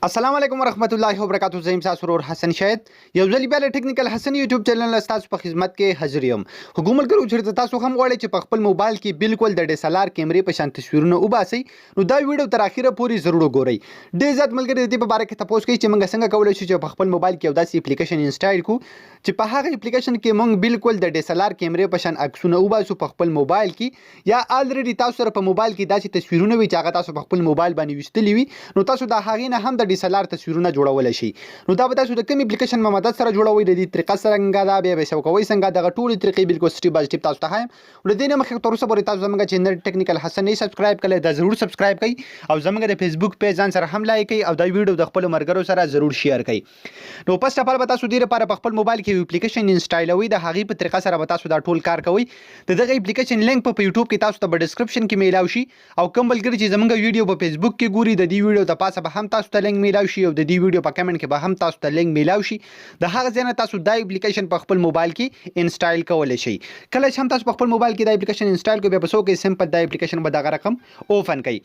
السلام علیکم ورحمت الله وبرکاتہ. زه یم ستاسو ورور حسن شاهد، یو ځل بیا له ټیکنیکل حسن یوټیوب چینل نه ستاسو په خدمت کې حاضر یم. خو ګو ملګرو، چېرته تاسو هم غواړئ چې په خپل موبایل کې بالکل د ډي اس ال آر کیمرې په شان تصویرونه وباسئ، نو دا ویډیو تر اخره پورې ضرور وګورئ. ډېر زیات ملګري د دې په باره کې تپوس کوي چې موږ څنګه کولی شو چې په خپل موبایل کې یو داسې اپلیکیشن انسټال کړو چې په هغه اپلیکیشن کې موږ بالکل د ډي اس ال آر کیمرې په شان عکسونه وباسو په خپل موبایل کې، یا الریډي تاسو سره په موبایل کې داسې تصویرونه وي چې هغه تاسو په خپل موبایل باندې ویستلي وي، نو تاسو د هغې نه هم د ډي اس ال آر تصویرونه جوړولی شئ. نو دا به تاسو د کوم اپلیکیشن په مدد سره جوړوئ، د دې طریقه څرنګه ده، بیا به څه کوئ څنګه، دغه ټولې طریقې بالکل سټیپ بای سټیپ تاسو ته ښایم. له دې نه مخکې تر اوسه پورې تاسو زموږ چینل ټیکنیکل حسن نه سبسکرایب کړئ، دا ضرور سبسکرایب کړئ او زموږ د فیسبوک پیج ځان سره هم لایک کړئ او دا ویډیو د خپلو ملګرو سره ضرور شیر کړئ. نو فرست اف ال به تاسو دې لپاره په خپل موبایل کې یو اپلیکیشن انسټالوئ، د هغې په طریقه سره به تاسو دا ټول کار کوئ. د دغه اپلیکیشن لینک په یوټیوب کې تاسو ته په ډسکرپشن کې میلاو شي او کوم ملګري چې زموږ ویډیو په فیسبوک کې ګوري، د دې ویډیو د پاسه به هم تاسو ته لینک میلاو شي او د دې ویډیو په کمنټ کې به هم تاسو ته لینک میلاو شي. د هغه ځای نه تاسو دا اپلیکیشن په خپل موبایل کې انسټال کولی شئ. کله چې هم تاسو په خپل موبایل کې دا اپلیکیشن انسټال کړئ، بیا به څه وکړئ؟ سمپل دا اپلیکیشن به دغه رقم اوپن کړئ.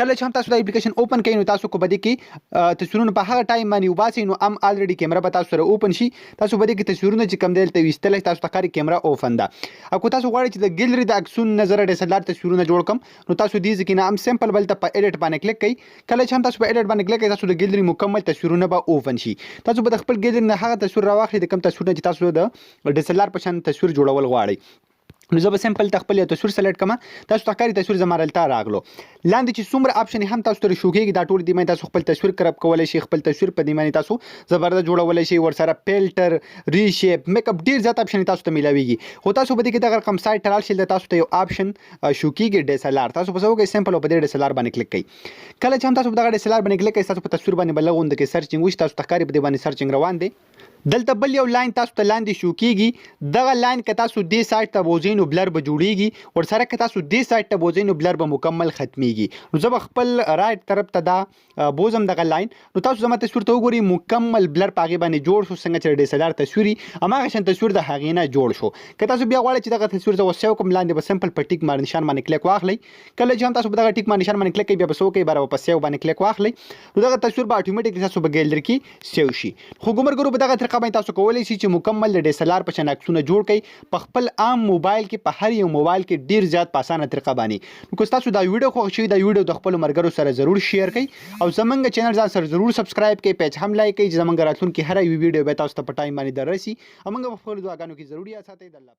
کله چې هم تاسو دا اپلیکیشن اوپن کړئ، نو تاسو کو به دې کې تصویرونه په هغه ټایم باندې وباسئ، نو ام الریډي کیمره به تاسو سره اوپن شي. تاسو به دې کې تصویرونه چې کوم دی دلته ویستلی، تاسو ته ښکاري کیمره اوپن ده. او که تاسو غواړئ چې د ګیلري د عکسونو نه زه ډي اس ال آر تصویرونه جوړ کړم، نو تاسو دې ځای کې نه هم سمپل بلته په ایډیټ باندې کلیک کړئ. کله چې هم تاسو په ایډیټ باندې کلیک کړئ، تاسو د ګیلري مکمل تصویرونه به اوپن شي. تاسو به د خپل ګیلري نه هغه تصویر راواخلئ د کوم تصویر نه چې تاسو د ډي اس ال آر په شان تصویر جوړول غواړئ. نو زه به سمپل ته خپل یو تصویر سلیکټ کړم. تاسو ته ښکاري تصویر زما دلته راغلو. لاندې چې څومره آپشن هم تاسو ته شو کېږي، دا ټول دې باندې تاسو خپل تصویر کرپ کولی شئ، خپل تصویر په دې باندې تاسو زبردست جوړولی شئ. ورسره فلټر، ریشیپ، میک اپ، ډېر زیات آپشن تاسو ته میلاویږي. خو تاسو په دې کې دغه رقم سایډ ته لاړ شئ، تاسو ته یو آپشن شو کېږي ډي اس ال آر. تاسو په څه وکړئ؟ سمپل په دې ډي اس ال آر باندې کلیک کړئ. کله چې هم تاسو په دغه ډي اس ال آر باندې کلیک کړئ، تاسو په تصویر باندې به لږ غوندې کې سرچینګ وشي. تاسو ته ښکاري په دې باندې سرچینګ روان دی. دلته بل یو لاین تاسو ته لاندې شو کیږي. دغه لاین که تاسو دې سایډ ته بوځئ، نو بلر به جوړیږي. ورسره که تاسو دې سایډ ته بوځئ، نو بلر به مکمل ختمیږي. نو زه به خپل رایټ طرف ته دا بوزم دغه لاین، نو تاسو زما تصویر ته وګورئ، مکمل بلر په هغې باندې جوړ شو. څنګه چې ډي اس ال آر تصویر، هماغه شان تصویر د هغې نه جوړ شو. که تاسو بیا غواړئ چې دغه تصویر زه اوس سیو کوم، لاندې به سمپل په ټیک مار نشان باندې کلیک واخلئ. کله چې هم تاسو په دغه ټیک مار نشان باندې کلیک کوئ، بیا به څه وکړئ؟ بیا به په سیو باندې کلیک واخلئ، نو دغه تصویر به اتوماتیک تاسو په ګیلري کې سیو شي. خو ګو ملګرو، په دغه طریقه باندې تاسو کولی شئ چې مکمل د ډي اس ال آر په شان عکسونه جوړ کړئ په خپل عام موبایل کې، په هر یو موبایل کې، ډیر زیات په اسانه طریقه باندې. نو که تاسو دا ویډیو خوښ شي، دا ویډیو د خپلو ملګرو سره ضرور شیر کړئ او زمونږ چینل ځان سره ضرور سبسکرایب کړئ، پیج هم لایک کړئ چې زمونږ راتلونکي هره یو ویډیو به تاسو ته په ټایم باندې دررسي او موږ په خپلو دعاګانو کې ضرور یاد ساتئ. د الله